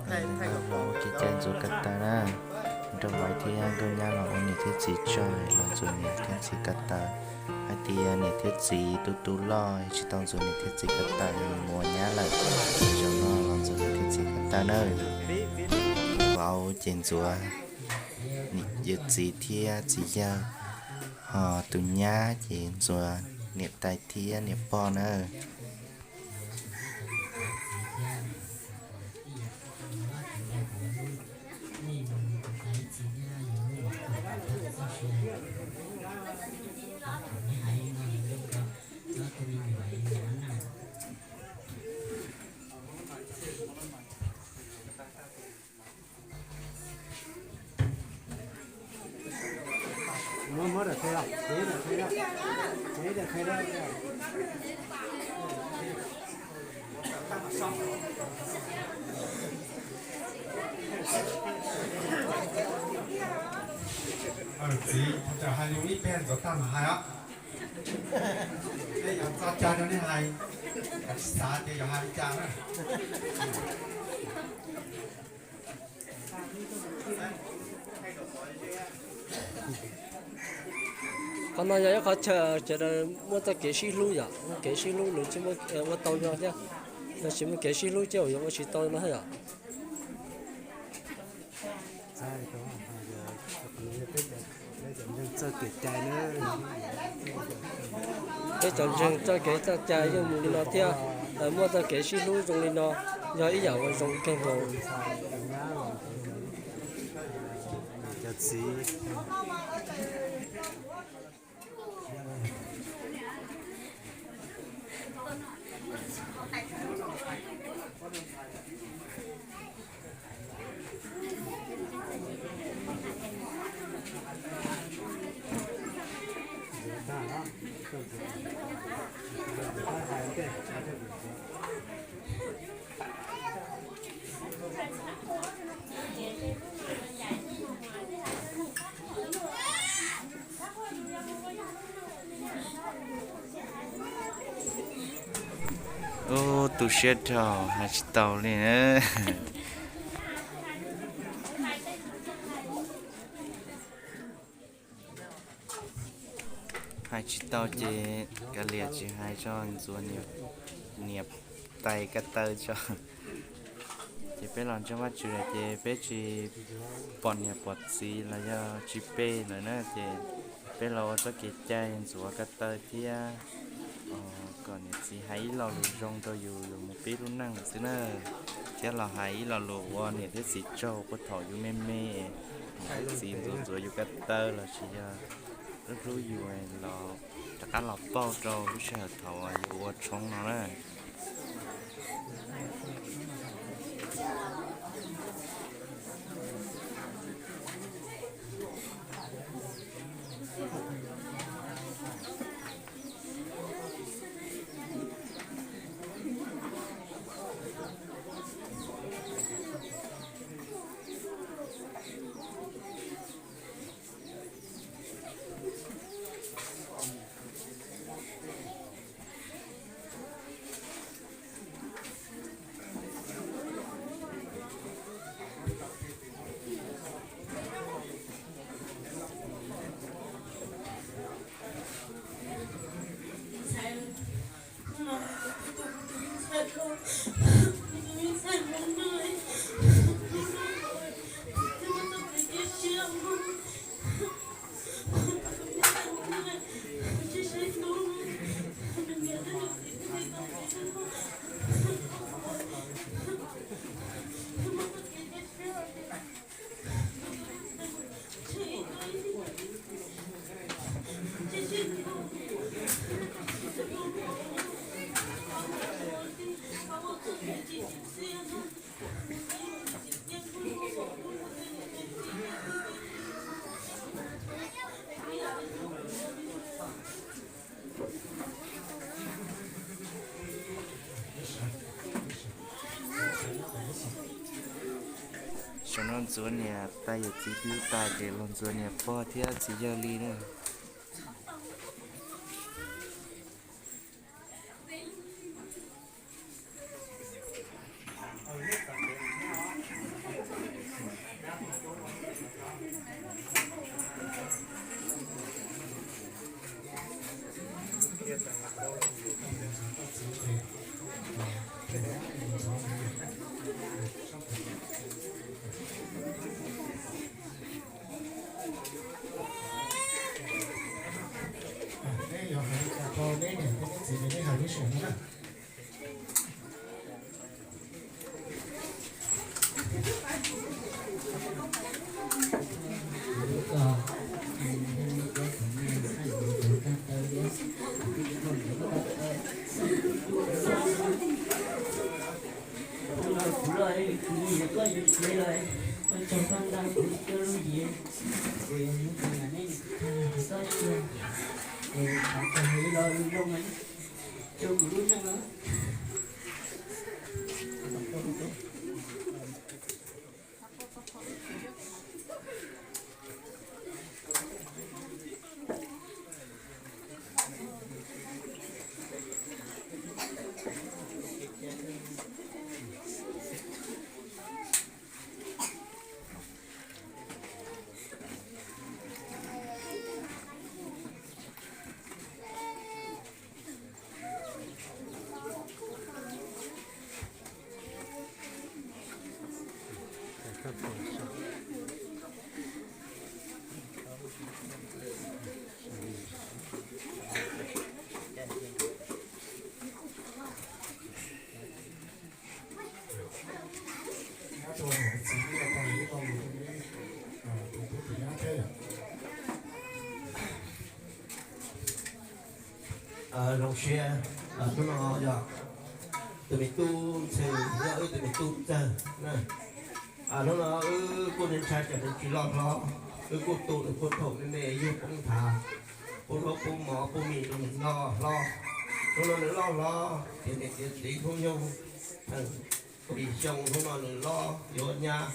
Los ua kev cai ntxuav ko taw na. Nraug Vaiv thiab Nkauj Nyab los ua niam thiab txiv tsaug, los ntxuav niam thiab txiv ko taw. Hais tias niam thiab txiv tu tu loj tsis tau ntxuav niam thiab txiv ko taw, mus ua nyab lawm. Zaum no los ntxuav niam thiab txiv ko taw na. Vauv ces ntxuav yawm txiv thiab txiv yawg, ho tus nyab ces ntxuav niam tais thiab niam pog na. Txiv, txawm hais lus ib pliag ntxuav tag mam hais os. Nej yuav txo caw rau nej hais, kav tsij xav tias yuav hais li cas na. Qhov no yog ib qhov chaw sawv daws muaj txoj kev sib hlub yom, muaj kev sib hlub nws thiaj ua tau yog thiab, yog tsis muaj kev sib hlub ces yuav ua tsis tau no yom. Peb cov ntseeg txoj kev txoj cai yeej mus li no thiab, muaj txoj kev sib hlub zoo li no, yog ib yam uas zoo kawg nkaus. Ub, tu siab dhau, hais tsis tau li na. Hais tsis tau ces kav liam tsis hais tso, ntxuav niam tais ko taw tso. Ces peb los ntseeg Vajtswv lawm ces peb tsis pom niam pom txiv los yog tsis pe lawm na, ces peb los ua txoj kev cai ntxuav ko taw thiab kom niam txiv hais ib lo lus zoo rau yus, yus mus pib lub neej lawm xwb na, thiab los hais ib lo lus ua niam thiab txiv tsaug puag thaum yus me me, niam thiab txiv ntxuav ntxuav yus ko taw los sis yog hlub hlub yus los rov qab los pauj rau lub sij hawm thaum yus ua tshoob no na. Saum no ntxuav niam tais yawm txiv pw tas ces los ntxuav niam pog thiab txiv yawg li na. Koj yuav txiv los, ua tsaug koj nrog kuv coj lub yias, kuv yuav mus tus nam nej txhob xyuas, es thov txog li los zoo mas rau kuv lub neej os. Nyab tus txiv ib tug tub tus nyab thiab yom. Zoo siab, hnub no yog tus me tub ntxawg, yog wb tus me tub ntxawg na. Hnub no wb kuj ntshai tsam nws tsis loj hlob, wb kuj tu nws puag thaum me me yug poob nthav, pub zaub pub mov pub mis rau nws noj hlob. Hnub no nws loj hlob tiav niam tiav txiv hnub nyoog, pib xyoo hnub no nws loj yuav nyab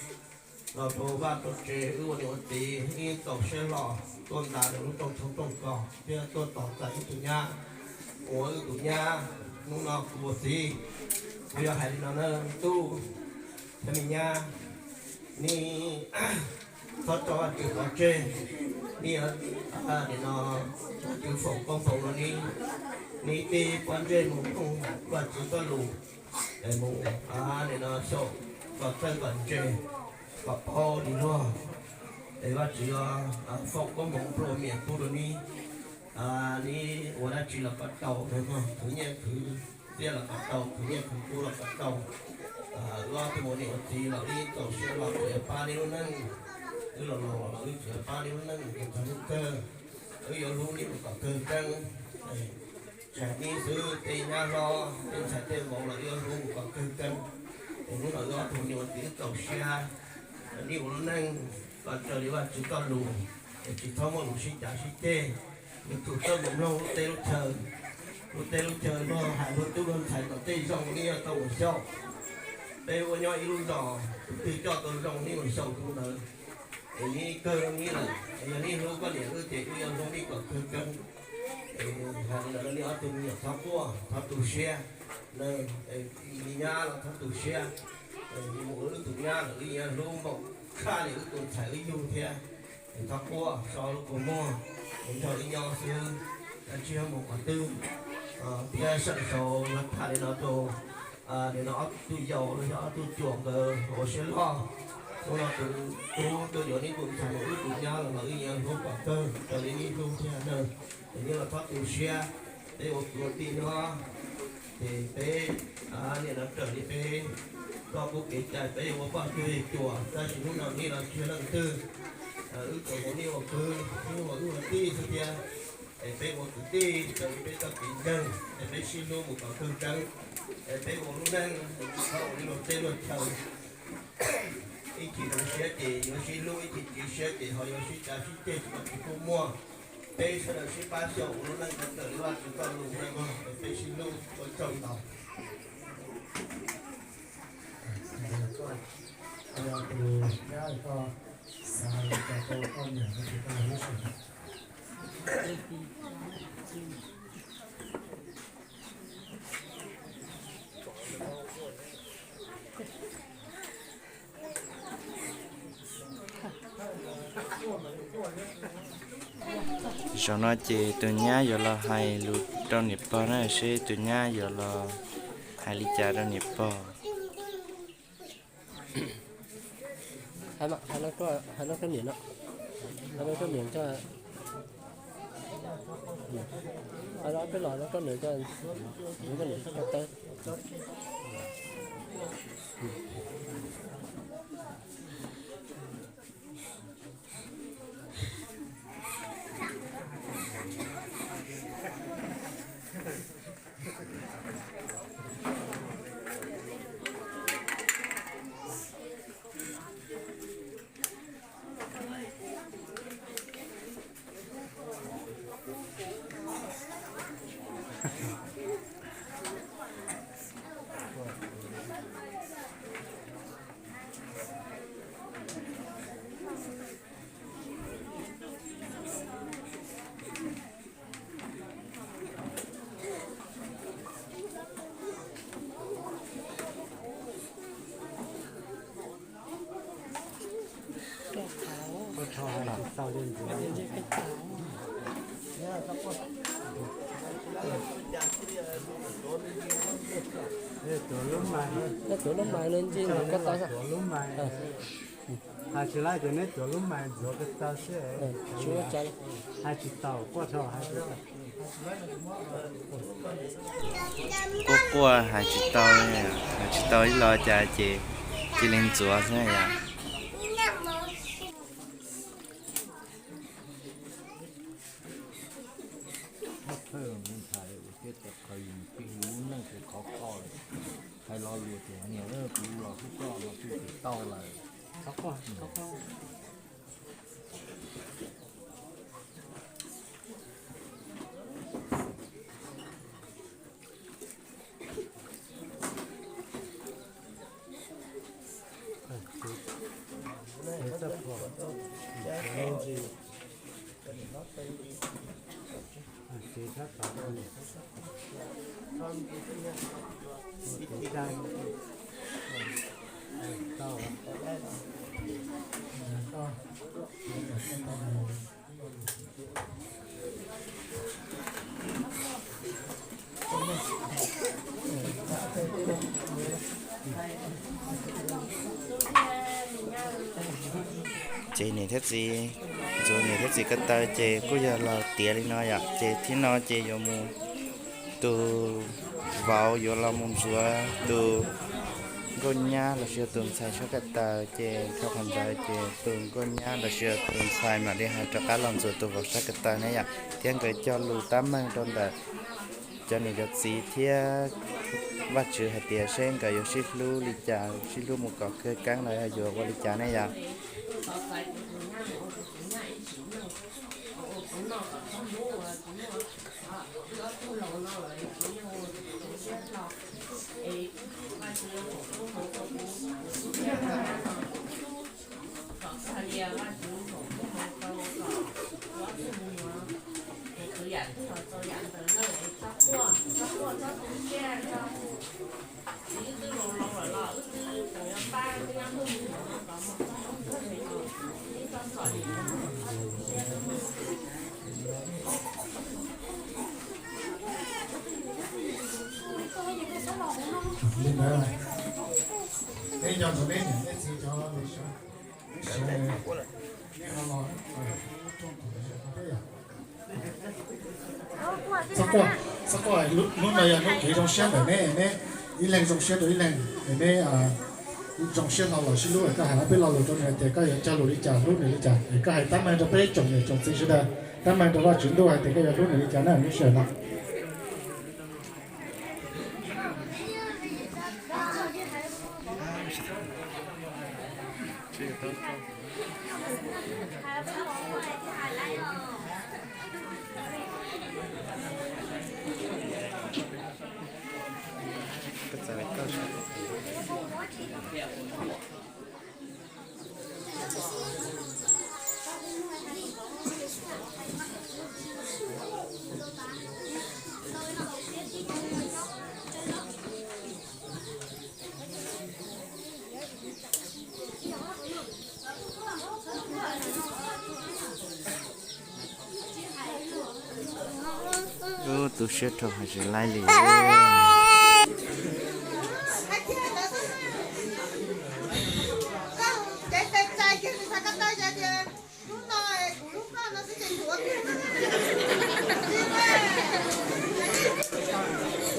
los rau vaj rau tsev, wb ua niam ua txiv ib txaus siab hlo tuaj ntas nws lub rooj tshoob rooj kos thiab tuaj tos txais ib tug nyab ua wb tus nyab. Hnub no kuv ua txiv, kuv yog hais li no na, me tub thiab me nyab, neb txhob tso Vajtswv pov tseg. Neb yuav, nim no Vajtswv foom koob foom hmoov rau neb, neb tej pob ntseg mus mloog Vajtswv txoj lus, es mus, nim no xyaum kom txawj kom ntse, kom paub li luag, es Vajtswv yuav foom koob hmoov nplua mias pub rau neb. Neb ua dab tsi los kom tau, khwv nyiaj khwv txiaj los kom tau, khwv nyiaj khwv kub los kom tau. Wb ob tug ua niam ua txiv los wb txaus siab los tseem yuav pab neb lub neej. Wb los laus los wb tseem yuav pab neb lub neej mus txog hnub kawg. Wb yuav hlub neb mus kom kawg keeb. Tsis hais neb xwb, tej nyab hlob tej ntxhais tej vauv los wb yuav hlub mus kom kawg keeb. Es hnub no wb ob tug ua niam ua txiv wb txaus siab, neb ua lub neej los raws li Vajtswv txoj lus, es tsis txhob muaj lus sib cav sib ceg. Yuav tsum txawj mus mloog lub teb lub chaw, lub teb lub chaw luag hais luag tub luag ntxhais kom tej zoo neb yuav tau mus xyaum. Peb ua nyob ib lub zos, tus twg coj tau zoo neb mus xyaum tus ntawd, es neb kawg neb lawm. Es yog neb hlub koj niam wb ces wb yuav hlub neb kom kawg keeb. Es hais li ntawd rau neb ob tug me nyuam, txhob quaj txhob tu siab, me nyab los txhob tu siab. Mus ua wb tus nyab lawm wb yuav hlub npaum tshaj li wb tus ntxhais wb yug thiab. Es txhob quaj, so lub kua muag, es nrog wb nyob xwb, tsis yog mus qhov twg. Thiab sawm saud los tham li no rau nim no ob tug yau los yog ob tug cuam nkawd ua siab loj. Hnub no tus tub tuaj yuav neb tus ntxhais mus ua wb tus nyab los mas wb yuav hlub kom kawg raws li neb hlub thiab na. Es neb los txhob tu siab, peb ua kwv ua tij nyob, ces peb niam no raws li peb txoj kub kev cai peb yuav ua poj cuag yawg cuas, tab sis hnub no neb los tsis yog leej twg. Wb tsuas ua neb ua kwv, neb ua wb ua tij xwb thiab. Es peb ua kwv tij raws li peb txoj kev ntseeg, es peb sib hlub mus kom kawg keeb. Es peb ua lub neej es tsis txhob ua li luag teb luag chaw. Ib chim zoo siab ces yuav sib hlub, ib chim chim siab ces ho yuav sib cav sib ceg tsis muaj tsis pub muaj. Peb sawv daws sib pab xyaum ua lub neej kom raws li Vajtswv txoj lus na mog, es peb sib hlub ua tsaug ntau. Tus nyab koj xav hais li cas rau koj niam no ces koj hais ib zaug. Zaum no ces tus nyab yuav los hais lus rau niam pog na, seb tus nyab yuav los hais li cas rau niam pog. Hais no rau niam no, hais no rau niam, hais no peb los no rau niam, koj niam koj tawb. Tau li ntawd. Tuav lub mais no, neb tuav lub mais. Hais tsis laib ces neb tuav lub mais ntxuav ko taw xwb. Hais tsis tau, quaj dhau hais tsis tau. Quaj quaj hais tsis tau, hais tsis tau ib los cas ces cia li ntxuav xwb yom. Hais lo lus tias niam, kuv los hlub koj no twb tsis tau lawm. Ces niam thiab txiv, ntxuav niam thiab txiv ko taw ces kuj yog los tiav li no yom. Ces thiab no ces yuav mus, tus vauv yuav los mus ntxuav tus nkauj nyab los sis tus ntxhais sab ko taw, ces dhau qhov ntawd ces tus nkauj nyab los sis tus ntxhais mam li ho rov qab los ntxuav tus vauv sab ko taw ne yom. Thiab nkawd cog lus tab meeg rau ntawm cov niam cov txiv thiab Vajtswv hais tias seb nkawd yuav sib hlub li cas, sib hlub mus kom kawg keeb los yog yuav ua li cas ne yom. Li ntawd, peb nco ntsoov peb niam peb txiv cov lus sawv, lub sawv, nej no los, txhob quaj, txhob quaj, hnub no yog hnub kev zoo siab ntawm neb, neb ib leeg zoo siab rau ib leeg, es neb zoo siab hlo los sib hlub. Koj hais ob peb lo lus rau nws tias koj yuav cog lus li cas hlub nws li cas, es koj hais tab meeg rau peb tsoom niam tsoom txiv sawv daws, tab meeg rau Vajtswv ntuj hais tias koj yuav hlub nws li cas na, lub sij hawm no. Ub, tu siab rau hais tsis laib li.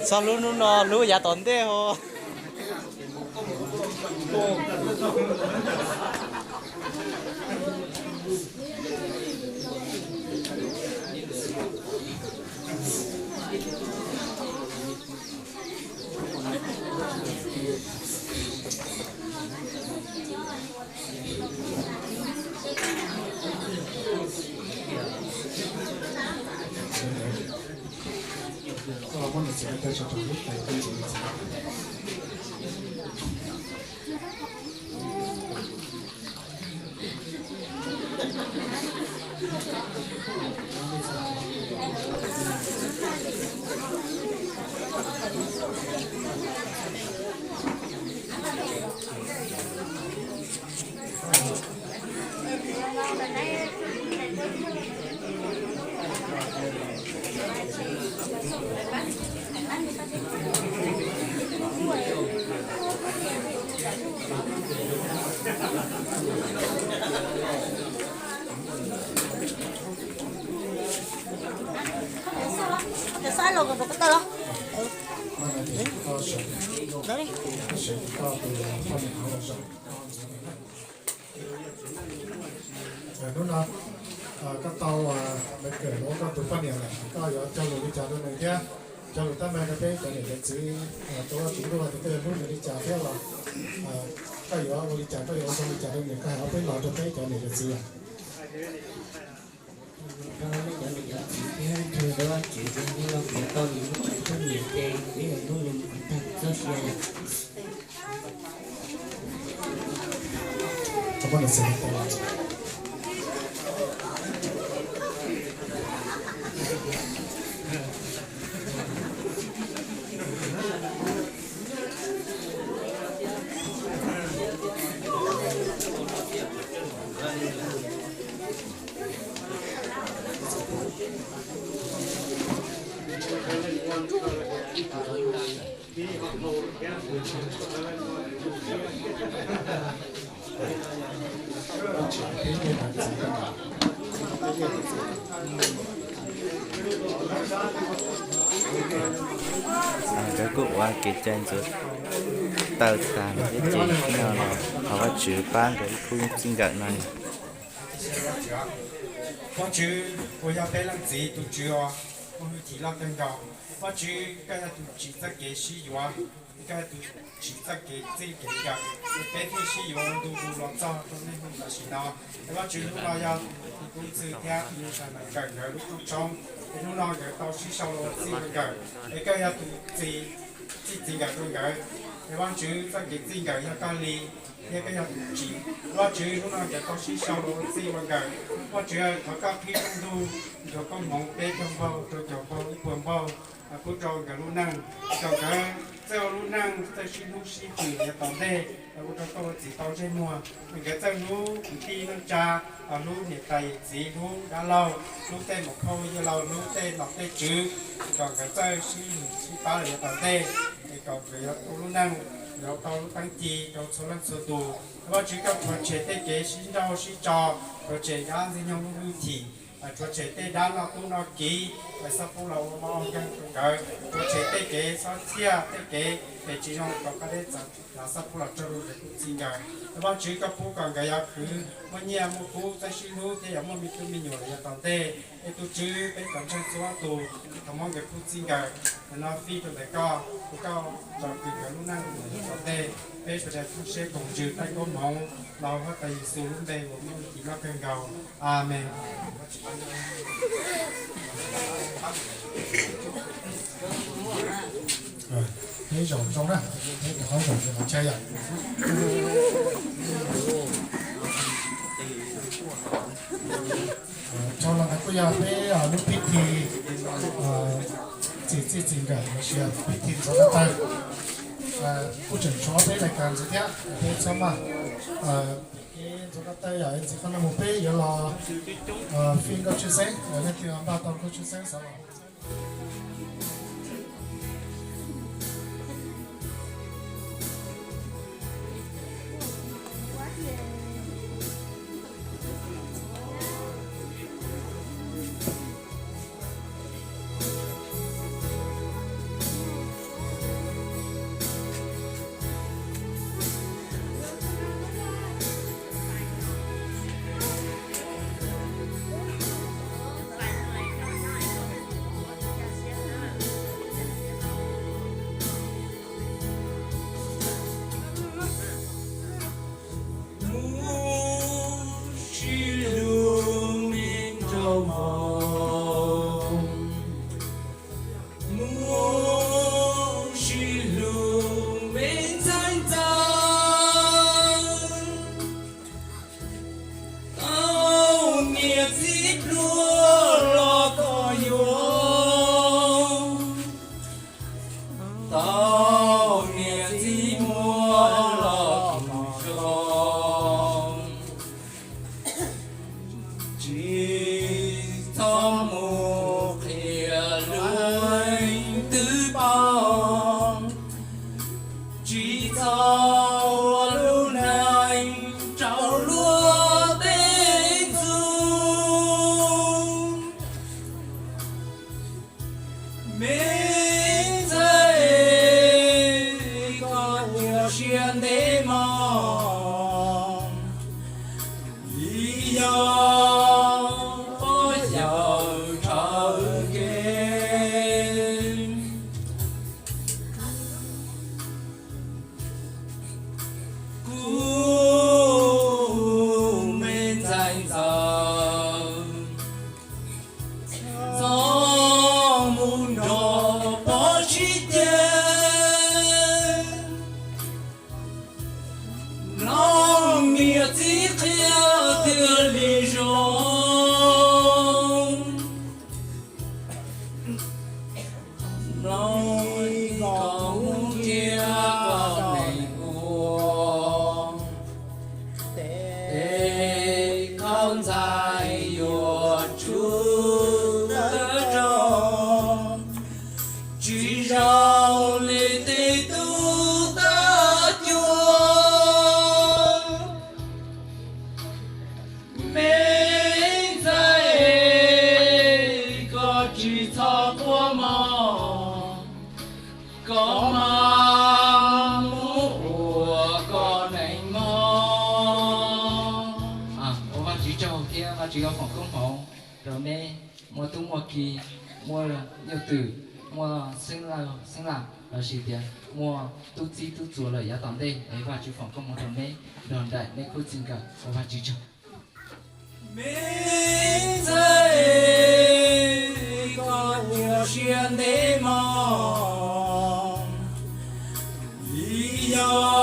Txhob hlub hnub no, hlub yav tom ntej os. Hnub no koj tau me kawm los koj tus poj niam lawm, koj yuav cog lus li cas rau nws thiab? Cog lus tab meeg rau peb cov niam cov txiv, rau Vajtswv ua tus koj yuav hlub nws li cas thiab los koj yuav ua li cas, koj yuav ua zoo li cas rau nws, koj hais ob peb lo rau peb cov niam cov txiv. Rau peb cov niam cov txiv thiab rau Vajtswv, hnub no kuv tau nws lub poj niam ces peb yuav hlub nws tag txoj sia. Nkawd kuj ua kev cai ntxuav taws tas lawm thiab ces no los thov Vajtswv pab nkawd ib khub txij nkawm no. Vajtswv uas yog peb leej txiv, tus Tswv uas muaj hwj chim loj kawg nkaus, Vajtswv koj yog tus tsim txoj kev sib yuav, koj yog tus tsim txoj kev txij kev nkawm, es peb thiaj sib yuav ntu zus los txog rau niaj hnub tam sim no. Es Vajtswv, hnub no yog tus tub ntxhw thiab tus me ntxhais nkawm nkawd lub rooj tshoob, es hnub no nkawd tau sib sau los ua txij ua nkawm, es koj yog tus txij txij nkawm rau nkawd. Es Vajtswv, txoj kev txij nkawm yog koj li, thiab koj yog tus tsim. Vajtswv, hnub no nkawd tau sib sau los ua txij ua nkawm, Vajtswv, thov koj qhib rooj ntuj ntsuag koob hmoov peb caug npaug rau caum npaug ib puas npaug, pub rau nkawd lub neej, kom nkawd txawj ua lub neej, txawj sib hlub sib hwm yav tom ntej, ua rau koj ua txiv tau ntsej muag. Nkawd txawj hlub kwv tij neej tsa, hlub niam tais yawm txiv, hlub dab laug, hlub tej muam phauj yawg laus, hlub tej nom tej tswv, kom nkawd txawj sib hwm sib pab yav tom ntej, es kom nkawd yuav tau lub neej, yuav tau lub teeb ci rau txhua leej txhua tus. Vajtswv, koj rhuav tshem tej kev sib nrauj sib tso, rhuav tshem dab ntxwg nyoog lub hwj chim, rhuav tshem tej dab noj tub noj kiv, xob pub los ua mob ua nkeeg rau nkawd, rhuav tshem tej kev xob txhiaj, tej kev phem tsis zoo rau qab deb txav, los xob pub los tso rau nkawd tus txij nkawm. Vajtswv, koj pub kom nkawd yuav khwv muaj nyiaj muaj kub, txawj sib hlub thiab yuav muaj me tub me nyuam los yav tom ntej. Es tus Tswv, peb cov ntseeg txhua tus, thov muab nkawd tus txij nkawm no fij rau ntawm koj, es koj tsom kwm nkawd lub neej los yav tom ntej. Peb sawv daws txhob siab koom ntsws taij koob hmoov, los Huab Tais Yexus lub npe uas muaj hwj chim loj kawg nkaus. Amees. Peb zaum zoo na, peb rov qab zaum zoo qhov chaw yom. Tso los ntawd kuj yog peb lub pib thi txim txij txim nkawm los sis pib thi ntxuav ko taw. Kuj tseem tshuav peb lais kas ntxiv thiab, peb txhob maj. Kev ntxuav ko taw yom, ntxiv qhov no mus peb yuav los fij nkauj tshwj xeeb, leej twg npaj tau nkauj tshwj xeeb xav los. txiv qhia tiag li zoo. Mloog kom mus nrhiav koj neeg ua, tes khaub ntxhais yuav tsum tawm rau, tsis zoo li tej tub tub cuab. Me ntxhais, koj tsis txhob quaj mog, koj mam mus ua koj neeg mog. Ua Vajtswv tsaug thiab Vajtswv yuav foom koob hmoov rau neb, muaj tub muaj ki, muaj nyuj twm, muaj xeeb lam xeeb lam lossis tias muaj tub txib tub txuas lawm yav tom ntej, es Vajtswv foom koob hmoov rau neb nrog nraim neb khub txij nkawm. Ua Vajtswv tsaug. Me ntxhais, koj ua siab ntev mog, vim yog